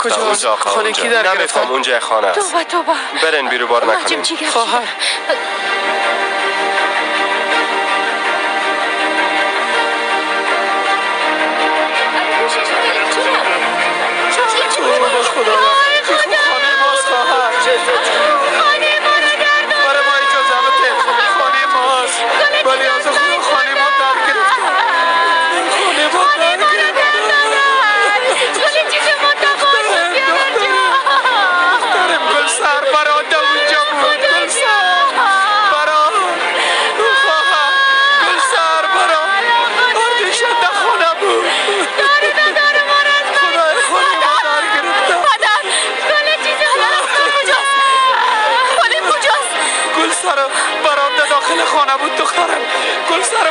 گرفته. کجاست؟ اونجا آقا، خانه اونجا. کی در گرفته؟ نمیفهم اونجا خانه است. توبه توبه. برین بیرو بار ماجم نکنین. چی گپ خواهر. توبه خدا، خانه ماست خواهر. خانه ما را در داد. برای ما اجازه بده، خانه ماست. ولی از خدا خانه ما در گرفته، خانه ما در گرفته. گل چیز ما تباه شد بیادر جان. دخترم گل سر براده اونجا بود. گل سر برا خواهر، گل سر برا اردیشان در خانه بود. دار دار ما را از خدای خانه ما در گرفته. پدر، گل چیز ما کجاست؟ گل کجاست؟ گل سر براده داخل خانه بود. دخترم گل سر